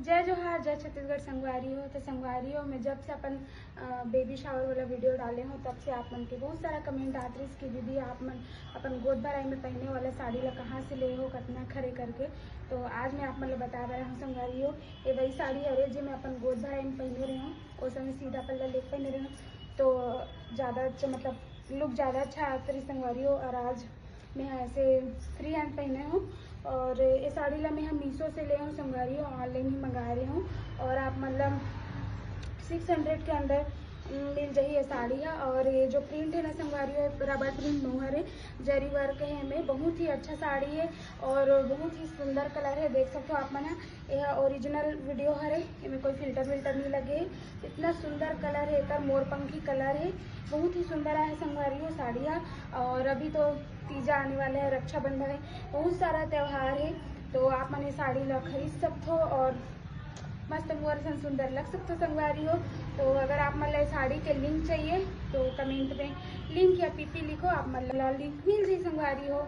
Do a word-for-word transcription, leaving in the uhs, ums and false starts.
जय जोहार, जय छत्तीसगढ़ संगवारी हो। तो संगवारी हो, मैं जब से अपन बेबी शावर वाला वीडियो डाले हूँ, तब से आप मन के बहुत सारा कमेंट आत रहिस कि दीदी, आप मन अपन गोद भराई में पहने वाला साड़ी ला कहाँ से ले हो, कतना खरे करके। तो आज मैं आप मन ला बता रहा हूँ संगवारी हो, ये वही साड़ी हरे जे मैं अपन गोद भराई में पहने रहे हूँ। उस समय सीधा पल्ला लेके पहने रहे हूँ, तो ज़्यादा अच्छा, मतलब लुक ज़्यादा अच्छा आत रहिस संगवारी हो। और आज मैं ऐसे फ्री हैंड पहने हूँ। और ये साड़ी ला मैं हम मीशो से ले हूँ संगवारी हो, ऑनलाइन ही मंगा रही हूँ। और आप मतलब सिक्स हंड्रेड के अंदर मिल जाही ये साड़ी है। और ये जो प्रिंट है ना संगवारी हो, रबर प्रिंट नो हरे, जरी वर्क है, एमे बहुत ही अच्छा साड़ी है और बहुत ही सुंदर कलर है। देख सकते हो आप मन ह, ये ओरिजिनल वीडियो हरे, एमे कोई फिल्टर विल्टर नहीं लगे। इतना सुंदर कलर है, एकर मोरपंखी कलर है, बहुत ही सुंदर आए संगवारी हो साड़ी ह। और अभी तो तीजा आने वाला है, रक्षाबंधन है, बहुत सारा त्यौहार है, तो आप मन ये साड़ी ला खरीद सकते हो और मस्त मोर सन सुंदर लग सकते हो संगवारी हो। तो अगर आप मन ला ये साड़ी के लिंक चाहिए तो कमेंट में लिंक या पीपी लिखो, आप मन ला लिंक मिल जाए संगवारी हो।